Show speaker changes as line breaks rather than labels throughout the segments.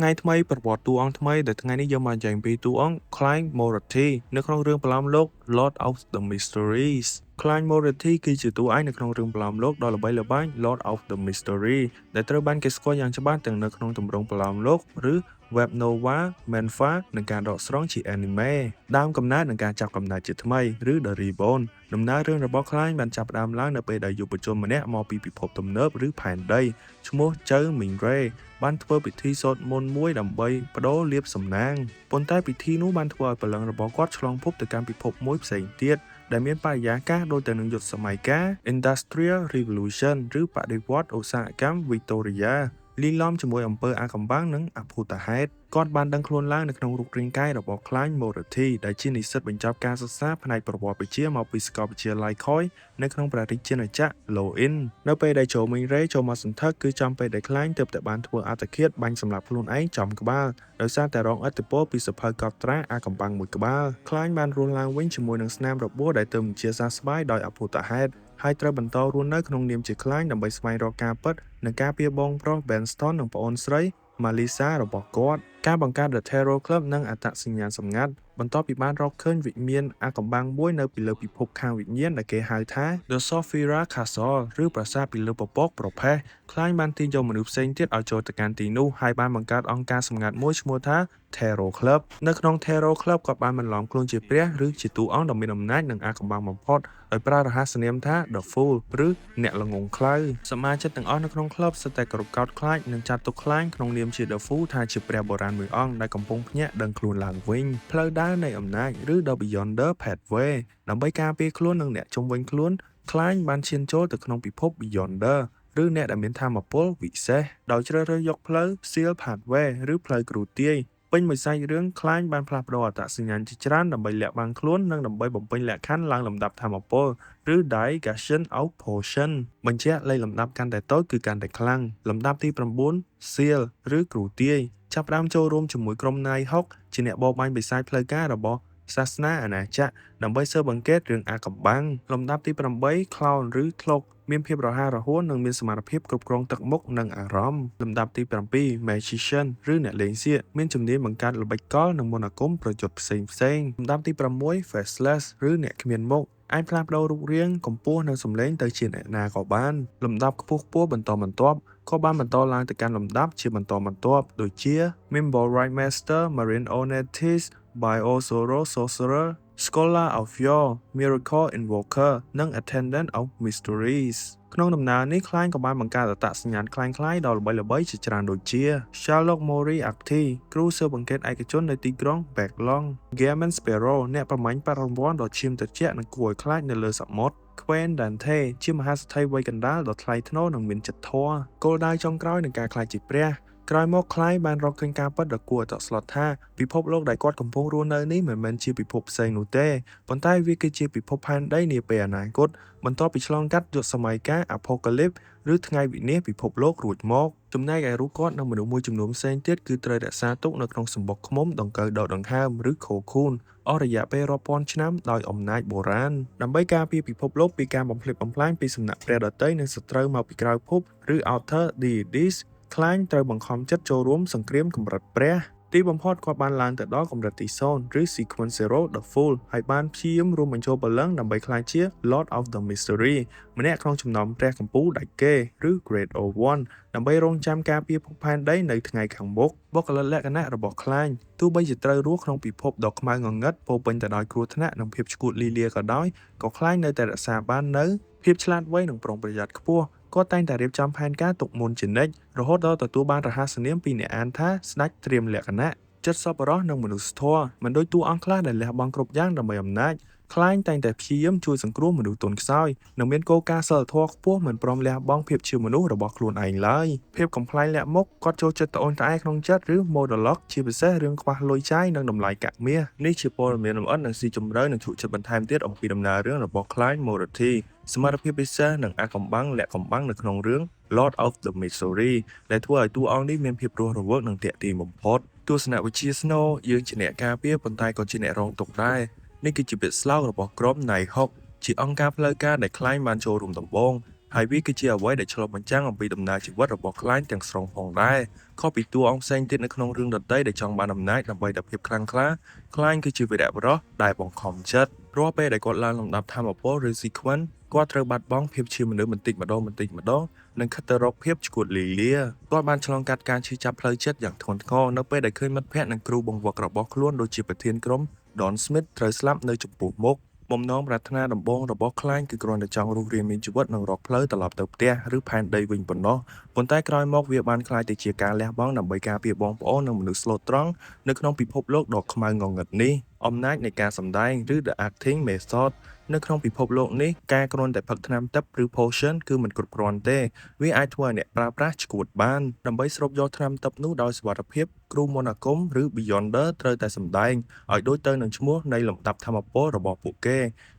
ថ្ងៃថ្មីប្រវត្តិតួអង្គថ្មីដែលថ្ងៃនេះយើងមកនិយាយអំពីតួអង្គ Klein Moretti នៅក្នុងរឿងប្រលោមលោក Lord of the Mysteries។ Klein Moretti គឺជាតួឯកនៅក្នុងរឿងប្រលោមលោកដ៏ល្បីល្បាញ Lord of the Mystery ដែលត្រូវបានគេស្គាល់យ៉ាងច្បាស់ទាំងនៅក្នុងទម្រង់ប្រលោមលោកឬ Web Novel, Manhwa និងការដកស្រង់ជា Anime។ ដើមកំណើតនិងការចាប់កំណើតជាថ្មីឬ The Reborn។ ដំណើររឿងរបស់ Klein បានចាប់ផ្ដើមឡើងនៅពេលដែលយុវជនម្នាក់មកពីពិភពទំនើបឬផែនដីឈ្មោះ ចៅ មីងរ៉េ បានធ្វើពិធីសូត្រមន្តមួយដើម្បីប្ដូរលាភសំណាងប៉ុន្តែពិធីនោះបានធ្វើឲ្យព្រលឹងរបស់គាត់ឆ្លងភពទៅកាន់ពិភពមួយផ្សេងទៀតដែលមានបរិយាកាសដូចទៅនឹងយុគសម័យកាល Industrial Revolution ឬបដិវត្តន៍ឧស្សាហកម្មវីតូរីយ៉ាលាយឡំជាមួយអំពើអាថ៌កំបាំងនិងអភូតហេតុគាត់បានដឹងខ្លួនឡើងនៅក្នុងរូបរាងកាយរបស់ Klein Moretti ដែលជានិស្សិតបញ្ចប់ការសិក្សាផ្នែកប្រវត្តិវិទ្យាមកពីសាកលវិទ្យាល័យខយនៅក្នុងព្រះរាជាណាចក្រឡូអ៊ីននៅពេលដែលចូលមីងរ៉េចូលមកសន្ធឹកគឺចំពេលដែល Klein ទើបតែបានធ្វើអត្តឃាតបាញ់សម្លាប់ខ្លួនឯងចំក្បាលដោយសារតែរងឥទ្ធិពលពីសៀវភៅកត់ត្រាអាថ៌កំបាំងមួយក្បាល Klein បានរស់ឡើងវិញជាមួយនឹងស្នាមរបួសដែលទើបនឹងជាសះស្បើយដោយអភូតហេតុហើយត្រូវបន្តរស់នៅក្នុងនាមជា Klein ដើម្បីស្វែងរកការពិតនិងការពារបងប្រុស Benston និងប្អូនស្រី Malisa របស់គាត់។ការបង្កើត The Tarot Club និងអត្តសញ្ញាណសម្ងាត់បន្ទាប់ពីបានរកឃើញវិមានអាថ៌កំបាំងមួយនៅពីលើពិភពខាងវិញ្ញាណដែលគេហៅថា The Sophira Castle ឬប្រាសាទពីលើពពកប្រផេះ Klein បានទាញយកមនុស្សផ្សេងទៀតឲ្យចូលទៅកាន់ទីនោះហើយបានបង្កើតអង្គការសម្ងាត់មួយឈ្មោះថា Tarot Club។ នៅក្នុង Tarot Club គាត់បានបន្លំខ្លួនជាព្រះឬជាតួអង្គដ៏មានអំណាចនិងអាថ៌កំបាំងបំផុតដោយប្រើរហស្សនាមថា The Fool ឬអ្នកល្ងង់ខ្លៅសមាជិកទាំងអស់នៅក្នុងក្លឹបសុទ្ធតែគោរពកោតខ្លាចនិងចាត់ទុក Klein ក្នុងនាមជា The Fool ថាជាព្រះបុរាណមួយអង្គដែលកំពុងភ្ញាក់ដឹងខ្លួនឡើងវិញផ្លូវដើរនៃអំណាចឬ The Beyonder Pathway។ ដើម្បីការពារខ្លួននិងអ្នកជុំវិញខ្លួន Klein បានឈានចូលទៅក្នុងពិភព Beyonder ឬអ្នកដែលមានថាមពលវិសេសដោយជ្រើសរើសយកផ្លូវ Seal Pathway ឬផ្លូវគ្រូទាយពេញមួយសាច់រឿង Klein បានផ្លាស់ប្ដូរអត្តសញ្ញាណជាច្រើនដើម្បីលាក់បាំងខ្លួននិងដើម្បីបំពេញលក្ខខណ្ឌឡើងលំដាប់ថាមពលឬ Digestion of Potion។ បញ្ជាក់លេខលំដាប់កាន់តែតូចគឺកាន់តែខ្លាំងលំដាប់ទី9 Seal ឬគ្រូទាយចាប់ផ្ដើមចូលរួមជាមួយក្រុម Nighthawk ជាអ្នកបរបាញ់បិសាចផ្លូវការរបស់សាសនាអាណាចក្រដើម្បីស៊ើបអង្កេតរឿងអាថ៌កំបាំងលំដាប់ទី8 Clown ឬធ្លុកមានភាពរហ័សរហួននិងមានសមត្ថភាពគ្រប់គ្រងទឹកមុខនិងអារម្មណ៍លំដាប់ទី7 Magician ឬអ្នកលេងសៀកមានជំនាញបង្កើតល្បិចកលនិងមន្តអាគមប្រយុទ្ធផ្សេងផ្សេងលំដាប់ទី6 Faceless ឬអ្នកគ្មានមុខអាចផ្លាស់ប្ដូររូបរាងកម្ពស់និងសម្លេងទៅជាអ្នកណាក៏បានលំដាប់ខ្ពស់ខ្ពស់បន្តបន្ទាប់ក៏បានបន្តឡើងទៅកាន់លំដាប់ជាបន្តបន្ទាប់ដូចជា Nimblewright Master, Marionetist, Biosoro Sorcerer, Scholar of Yore, Miracle Invoker និង Attendant of Mysteries។ ក្នុងដំណើរនេះ Klein ក៏បានបង្កើតអត្តសញ្ញាណក្លែងក្លាយដ៏ល្បីៗជាច្រើនដូចជា Sherlock Moriarty គ្រូស៊ើបអង្កេតឯកជននៅទីក្រុង Baglong, Gehrman Sparrow អ្នកប្រមាញ់បាត់រង្វាន់ដ៏ឈាមត្រជាក់និងគួរឲ្យខ្លាចនៅលើសមុទ្រ Quentin Dante ជាមហាសេដ្ឋីវ័យកណ្ដាលដ៏ថ្លៃថ្នូរនិងមានចិត្តធម៌គោលដៅចុងក្រោយនៃការក្លាយជាព្រះក្រោយមក Klein បានរកឃើញការពិតដ៏គួរឲ្យតក់ស្លុតថាពិភពលោកដែលគាត់កំពុងរស់នៅនេះមិនមែនជាពិភពផ្សេងនោះទេប៉ុន្តែវាគឺជាពិភពផែនដីនាពេលអនាគតបន្ទាប់ពីឆ្លងកាត់យុគសម័យកាល Apocalypse ឬថ្ងៃវិនាសពិភពលោករួចមកចំណែកឯរូបគាត់និងមនុស្សមួយចំនួនផ្សេងទៀតគឺត្រូវរក្សាទុកនៅក្នុងសំបុកឃ្មុំដង្កូវដកដង្ហើមឬ Cocoon អស់រយៈពេលរាប់ពាន់ឆ្នាំដោយអំណាចបុរាណដើម្បីការពារពិភពលោកពីការបំផ្លិចបំផ្លាញពីសំណាក់ព្រះដទៃនិងសត្រូវមកពីក្រៅភពឬ Outer Deities Klein ត្រូវបង្ខំចិត្តចូលរួមសង្គ្រាមកម្រិតព្រះទីបំផុតគាត់បានឡើងទៅដល់កម្រិតទី0ឬ Sequence 0 The Fool ហើយបានព្យាយាមរួមបញ្ចូលព្រលឹងដើម្បីក្លាយជា Lord of the Mystery ម្នាក់ក្នុងចំណោមព្រះកំពូលដាច់គេឬ Great Old One ដើម្បីរងចាំការពារភពផែនដីនៅថ្ងៃខាងមុខបុគ្គលិកលក្ខណៈរបស់ Klein ទោះបីជាត្រូវរស់ក្នុងពិភពដ៏ខ្មៅងងឹតពោពេញទៅដោយគ្រោះថ្នាក់និងភាពឆ្កួតលីលាក៏ដោយក៏ Klein នៅតែរក្សាបាននូវភាពឆ្លាតវៃនិងប្រុងប្រយ័ត្នខ្ពស់គាត់តែងតែរៀបចំផែនការទុកមុនជានិច្ចរហូតដល់ទទួលបានរហស្សនាមពីអ្នកអានថាស្ដេចត្រៀមលក្ខណៈចិត្តសប្បុរសនិងមនុស្សធម៌មិនដូចតួអង្គខ្លះដែលលះបង់គ្រប់យ៉ាងដើម្បីអំណាច Klein តែងតែព្យាយាមជួយសង្គ្រោះមនុស្សទន់ខ្សោយនិងមានគោលការណ៍សីលធម៌ខ្ពស់មិនព្រមលះបង់ភាពជាមនុស្សរបស់ខ្លួនឯងឡើយភាពកំប្លែងលាក់មុខគាត់ចូលចិត្តត្អូញត្អែក្នុងចិត្តឬ monologue ជាពិសេសរឿងខ្វះលុយចាយនិងតម្លៃកាក់មាសនេះជាព័ត៌មានលម្អិតនិងស៊ីជម្រៅនិងជក់ចិត្តបន្ថែមទៀតអំពីដំណើររឿងរបស់ Klein Moretti សមត្ថភាពពិសេសនិងអាថ៌កំបាំងលាក់កំបាំងនៅក្នុងរឿង Lord of the Mystery ដែលធ្វើឲ្យតួអង្គនេះមានភាពរស់រវើកនិងទាក់ទាញបំផុតទស្សនវិជ្ជាស្នូយើងជាអ្នកការពារប៉ុន្តែក៏ជាអ្នករងទុក្ខដែរនេះគឺជាពាក្យស្លោករបស់ក្រុម Nighthawk ជាអង្គការផ្លូវការដែល Klein បានចូលរួមដំបូង ហើយវាគឺជាអ្វីដែលឆ្លុះបញ្ចាំងអំពីដំណើរជីវិតរបស់ Klein ទាំងស្រុងផងដែរខុសពីតួអង្គផ្សេងទៀតនៅក្នុងរឿងដទៃដែលចង់បានអំណាចដើម្បីតែភាពខ្លាំងក្លា Klein គឺជាវីរបុរសដែលបង្ខំចិត្តរាល់ពេលដែលគាត់ឡើងលំដាប់ថាមពលឬ sequence គាត់ត្រូវបាត់បង់ភាពជាមនុស្សបន្តិចម្ដងបន្តិចម្ដងនិងខិតទៅរកភាពឆ្កួតលីលាគាត់បានឆ្លងកាត់ការឈឺចាប់ផ្លូវចិត្តយ៉ាងធ្ងន់ធ្ងរនៅពេលដែលឃើញមិត្តភ័ក្តិនិងគ្រូបង្វឹករបស់ខ្លួនដូចជាប្រធានក្រុម Don Smith ត្រូវស្លាប់នៅចំពោះមុខបំណងប្រាថ្នាដំបូងរបស់ Klein គឺគ្រាន់តែចង់រស់រានមានជីវិតនិងរកផ្លូវត្រឡប់ទៅផ្ទះឬផែនដីវិញប៉ុណ្ណោះប៉ុន្តែក្រោយមកវាបានក្លាយទៅជាការលះបង់ដើម្បីការពារបងប្អូននិងមនុស្សស្លូតត្រង់នៅក្នុងពិភពលោកដ៏ខ្មៅងងឹតនេះអំណាចនៃការសម្ដែងឬ The Acting Method នៅក្នុងពិភពលោកនេះការគ្រាន់តែផឹកថ្នាំទិព្វឬ potion គឺមិនគ្រប់គ្រាន់ទេវាអាចធ្វើឲ្យអ្នកប្រើប្រាស់ឆ្កួតបានដើម្បីស្រូបយកថ្នាំទិព្វនោះដោយសុវត្ថិភាពគ្រូមន្តអាគមឬ Beyonder ត្រូវតែសម្ដែងឲ្យដូចទៅនឹងឈ្មោះនៃលំដាប់ថាមពលរបស់ពួកគេ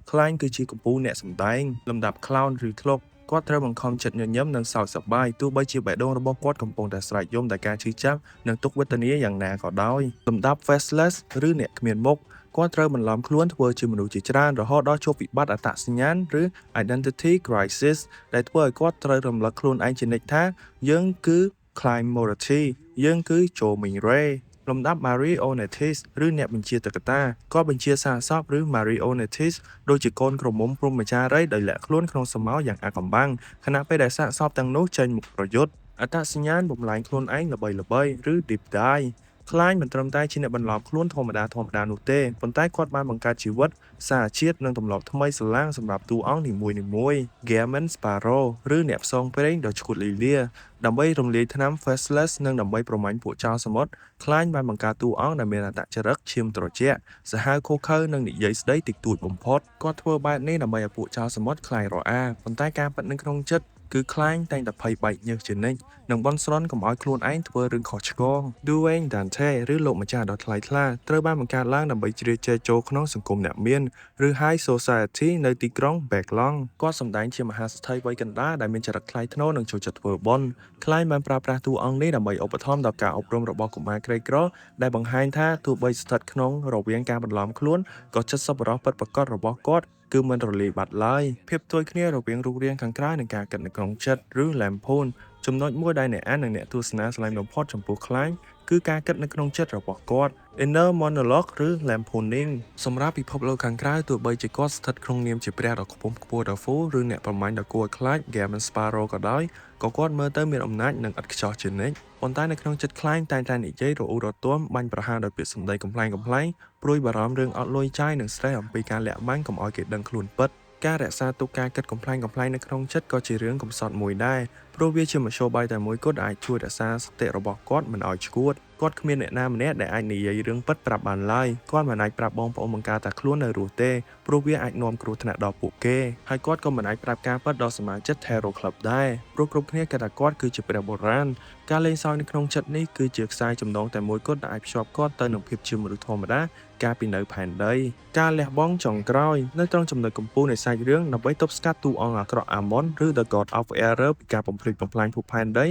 Klein គឺជាកំពូលអ្នកសម្ដែងលំដាប់ Clown ឬ ធ្លុកគាត់ត្រូវបង្ខំចិត្តញញឹមនិងសើចសប្បាយទោះបីជាបេះដូងរបស់គាត់កំពុងតែស្រែកយំដោយការឈឺចាប់និងទុក្ខវេទនាយ៉ាងណាក៏ដោយលំដាប់ Faceless ឬអ្នកគ្មានមុខគាត់ត្រូវបន្លំខ្លួនធ្វើជាមនុស្សជាច្រើនរហូតដល់ជួបវិបត្តិអត្តសញ្ញាណឬ identity crisis ដែលធ្វើឲ្យគាត់ត្រូវរំលឹកខ្លួនឯងជានិច្ចថាយើងគឺ Klein Moretti យើងគឺ Joe Mingray លំដាប់ Marionettes ឬអ្នកបញ្ជាតុក្កតាគាត់បញ្ជាសាកសពឬ Marionettes ដូចជាកូនក្រមុំព្រហ្មចារីដោយលាក់ខ្លួនក្នុងស្រមោលយ៉ាងអាថ៌កំបាំងខណៈពេលដែលសាកសពទាំងនោះចេញមុខប្រយុទ្ធអត្តសញ្ញាណបំលែងខ្លួនឯងល្បីៗឬ Deep Dive Klein មិនត្រឹមតែជាអ្នកបន្លំខ្លួនធម្មតាៗនោះទេប៉ុន្តែគាត់បានបង្កើតជីវិតសារជាតិនិងទម្លាប់ថ្មីស្រឡាងសម្រាប់តួអង្គនីមួយៗ Gehrman Sparrow ឬអ្នកផ្សងព្រេងដ៏ឆ្កួតលីលាដើម្បីរំលាយថ្នាំ Faceless និងដើម្បីប្រមាញ់ពួកចោរសមុទ្រ Klein បានបង្កើតតួអង្គដែលមានអត្តចរិតឈាមត្រជាក់សាហាវឃោរឃៅនិងនិយាយស្ដីតិចតួចបំផុតគាត់ធ្វើបែបនេះដើម្បីឲ្យពួកចោរសមុទ្រខ្លាចរអាប៉ុន្តែការពិតនៅក្នុងចិត្តគឺ Klein តែងតែភ័យបែកញើសជានិច្ចនិងបន់ស្រន់កុំឲ្យខ្លួនឯងធ្វើរឿងខុសឆ្គង Duane Dante ឬលោកម្ចាស់ដ៏ថ្លៃថ្លាត្រូវបានបង្កើតឡើងដើម្បីជ្រៀតជ្រែកចូលក្នុងសង្គមអ្នកមានឬ High Society នៅទីក្រុង Backloung គាត់សម្ដែងជាមហាសេដ្ឋីវ័យកណ្ដាលដែលមានចរិតថ្លៃថ្នូរនិងចូលចិត្តធ្វើបុណ្យ Klein បានប្រើប្រាស់តួអង្គនេះដើម្បីឧបត្ថម្ភដល់ការអប់រំរបស់កុមារក្រីក្រដែលបង្ហាញថាទោះបីស្ថិតក្នុងរវាងការបន្លំខ្លួនក៏ចិត្តសប្បុរសពិតប្រាកដរបស់គាត់គឺមិនរលាយបាត់ឡើយភាពផ្ទុយគ្នារវាងរូបរាងខាងក្រៅនិងការគិតនៅក្នុងចិត្តឬ Lampoon ចំណុចមួយដែលអ្នកអាននិងអ្នកទស្សនាស្រឡាញ់បំផុតចំពោះ Klein គឺការគិតនៅក្នុងចិត្តរបស់គាត់ Inner Monologue ឬ Lampooning សម្រាប់ពិភពលោកខាងក្រៅទោះបីជាគាត់ស្ថិតក្នុងនាមជាព្រះដ៏ខ្ពង់ខ្ពស់ដ៏ហ្វូឬអ្នកប្រមាញ់ដ៏គួរឲ្យខ្លាច Gehrman Sparrow ក៏ដោយក៏គាត់មើលទៅមានអំណាចនិងឥតខ្ចោះជានិច្ចប៉ុន្តែនៅក្នុងចិត្ត Klein តែងតែនិយាយរអ៊ូរទាំបាញ់ប្រហារដោយពាក្យសម្ដីកំប្លែងៗព្រួយបារម្ភរឿងអត់លុយចាយនិង stress អំពីការលាក់បាំងកុំឲ្យគេដឹងខ្លួនពិតការរក្សាទុកការគិតកំប្លែងៗនៅក្នុងចិត្តក៏ជារឿងកំសត់មួយដែរព្រោះវាជាមធ្យោបាយតែមួយគត់អាចជួយរក្សាសតិរបស់គាត់មិនឲ្យឆ្កួតគាត់គ្មានអ្នកណាម្នាក់ដែលអាចនិយាយរឿងពិតប្រាប់បានឡើយគាត់មិនអាចប្រាប់បងប្អូនបង្ការតែខ្លួននៅរស់ទេព្រោះវាអាចនាំគ្រោះថ្នាក់ដល់ពួកគេហើយគាត់ក៏មិនអាចប្រាប់ការពិតដល់សមាជិក Tarot Club ដែរព្រោះគ្រប់គ្នាគិតថាគាត់គឺជាព្រះបុរាណការលេងសើចនៅក្នុងចិត្តនេះគឺជាខ្សែចំណងតែមួយគត់ដែលអាចភ្ជាប់គាត់ទៅនឹងភាពជាមនុស្សធម្មតាកាលពីនៅផែនដីការលះបង់ចុងក្រោយនៅត្រង់ចំណុចកំពូលនៃសាច់រឿងដើម្បីទប់ស្កាត់តួអង្គអាក្រក់អាម៉ុនឬ The God of Error ពីការបំផ្លិចបំផ្លាញភពផែនដី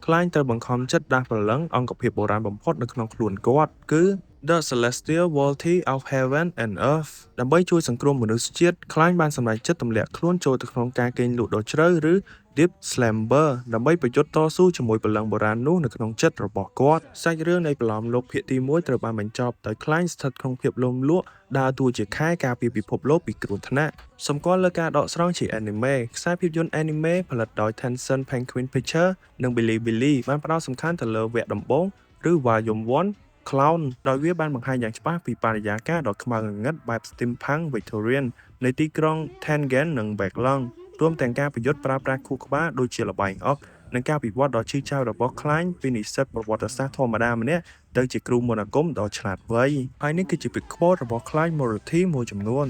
Klein ត្រូវបង្ខំចិត្តដាស់ព្រលឹងអង្គភាពបុរាណបំផុតនៅក្នុងខ្លួនគាត់គឺ The Celestial Deity of Heaven and Earth ដើម្បីជួយសង្គ្រោះមនុស្សជាតិ Klein បានសម្រេចចិត្តទម្លាក់ខ្លួនចូលទៅក្នុងការគេងលក់ដ៏ជ្រៅឬ Deep Slumber ដើម្បីប្រយុទ្ធតស៊ូជាមួយព្រលឹងបុរាណនោះនៅក្នុងចិត្តរបស់គាត់សាច់រឿងនៃប្រលោមលោកភាគទី1ត្រូវបានបញ្ចប់ដោយ Klein ស្ថិតក្នុងភាពលោមលក់ដើរតួជាខែលការពារពិភពលោកពីគ្រោះថ្នាក់សម្គាល់លើការដកស្រង់ជា anime ខ្សែភាពយន្ត anime ផលិតដោយ Tencent Penguin Pictures និង Bilibili បានផ្ដោតសំខាន់ទៅលើវគ្គដំបូងឬ Volume 1 Clown ដោយវាបានបង្ហាញយ៉ាងច្បាស់ពីបរិយាកាសដ៏ខ្មៅងងឹតបែប steampunk Victorian នៃទីក្រុង Tengen និង Backloung រួមទាំងការប្រយុទ្ធប្រើប្រាស់ខួរក្បាលដូចជាល្បែងអុកនិងការវិវត្តដ៏ឈឺចាប់របស់ Klein ពីនិស្សិតប្រវត្តិសាស្ត្រធម្មតាម្នាក់ទៅជាគ្រូមន្តអាគមដ៏ឆ្លាតវៃហើយនេះគឺជាពាក្យ quote របស់ Klein Moretti មួយចំនួន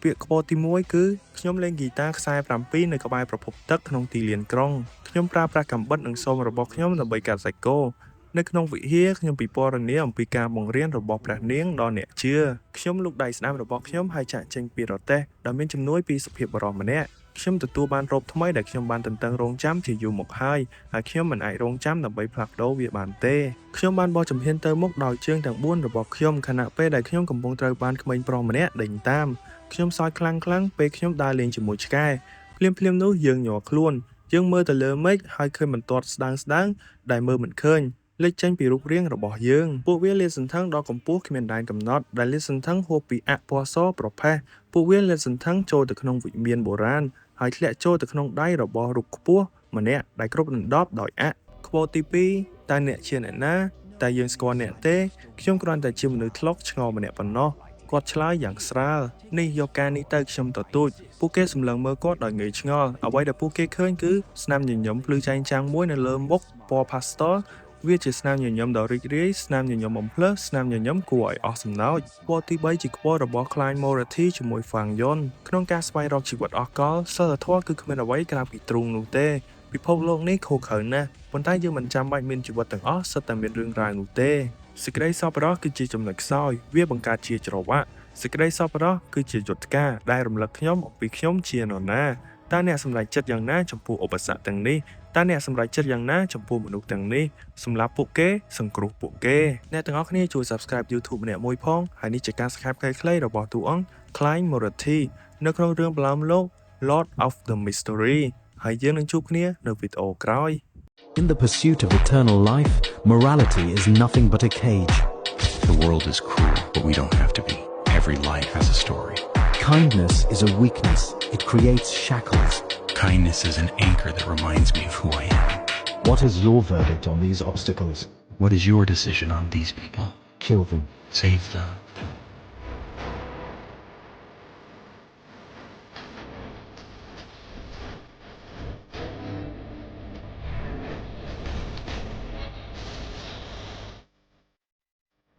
ពាក្យ quote ទី1គឺខ្ញុំលេងហ្គីតាខ្សែ7នៅក្បែរប្រភពទឹកក្នុងទីលានក្រុងខ្ញុំប្រើប្រាស់កាំបិតនិងសមរបស់ខ្ញុំដើម្បីកាត់សាច់គោនៅក្នុងវិហារខ្ញុំពិពណ៌នាអំពីការបង្រៀនរបស់ព្រះនាងដល់អ្នកជឿខ្ញុំលូកដៃស្ដាំរបស់ខ្ញុំហើយចាក់ចេញពីរទេះដោយមានជំនួយពីសុភាពបុរសម្នាក់ខ្ញុំទទួលបានរ៉ូបថ្មីដែលខ្ញុំបានទន្ទឹងរង់ចាំជាយូរមកហើយហើយខ្ញុំមិនអាចរង់ចាំដើម្បីផ្លាស់ប្ដូរវាបានទេខ្ញុំបានបោះជំហានទៅមុខដោយជើងទាំង4របស់ខ្ញុំខណៈពេលដែលខ្ញុំកំពុងត្រូវបានក្មេងប្រុសម្នាក់ដេញតាមខ្ញុំសើចខ្លាំងៗពេលខ្ញុំដើរលេងជាមួយឆ្កែភ្លាមៗនោះយើងញ័រខ្លួន យើងមើលទៅលើមេឃហើយឃើញបន្ទាត់ស្ដើងៗដែលមើលមិនឃើញលេចចេញពីរូបរាងរបស់យើងពួកវាលាតសន្ធឹងដល់កម្ពស់គ្មានដែនកំណត់ដែលលាតសន្ធឹងហួសពីអ័ក្សពណ៌សប្រផេះពួកវាលាតសន្ធឹងចូលទៅក្នុងវិមានបុរាណហើយធ្លាក់ចូលទៅក្នុងដៃរបស់រូបខ្ពស់ម្នាក់ដែលគ្រប់ដណ្ដប់ដោយអ័ក្ស quote ទី2តើអ្នកជាអ្នកណាតើយើងស្គាល់អ្នកទេខ្ញុំគ្រាន់តែជាមនុស្សថ្លុកឆ្ងល់ម្នាក់ប៉ុណ្ណោះគាត់ឆ្លើយយ៉ាងស្រាលនេះយកការនេះទៅខ្ញុំទទូចពួកគេសម្លឹងមើលគាត់ដោយងឿយឆ្ងល់អ្វីដែលពួកគេឃើញគឺស្នាមញញឹមភ្លឺចែងចាំងមួយនៅលើមុខពណ៌ pastel វាជាស្នាមញញឹមដ៏រីករាយស្នាមញញឹមបំផ្លើសស្នាមញញឹមគួរឲ្យអស់សំណោច quote ទី3ជា quote របស់ Klein Moretti ជាមួយ Fang Yun ក្នុងការស្វែងរកជីវិតអស់កលសិលធម៌គឺគ្មានអ្វីក្រៅពីទ្រូងនោះទេពិភពលោកនេះឃោរឃៅណាស់ប៉ុន្តែយើងមិនចាំបាច់មានជីវិតទាំងអស់សុទ្ធតែមានរឿងរ៉ាវនោះទេសេចក្តីសប្បុរសគឺជាចំណុចខ្សោយវាបង្កើតជាច្រវាក់សេចក្តីសប្បុរសគឺជាយុទ្ធការដែលរំលឹកខ្ញុំអំពីខ្ញុំជានរណាតើអ្នកសម្រេចចិត្តយ៉ាងណាចំពោះឧបសគ្គទាំងនេះតើអ្នកសម្រេចចិត្តយ៉ាងណាចំពោះមនុស្សទាំងនេះសម្រាប់ពួកគេសង្គ្រោះពួកគេអ្នកទាំងអស់គ្នាជួយ Subscribe YouTube ម្នាក់មួយផងហើយនេះជាការ Subscribe ខ្លីៗរបស់តួអង្គ Klein Moretti នៅក្នុងរឿងប្រលោមលោក Lord of the Mystery ហើយយើងនឹងជួបគ្នានៅវីដេអូក្រោយ
In the pursuit of eternal life, morality is nothing but a cage.
The world is cruel, but we don't have to be. Every life has a story.
Kindness is a weakness. It creates shackles.
Kindness is an anchor that reminds me of who I am.
What is your verdict on these obstacles?
What is your decision on these people?
Kill them.
Save them.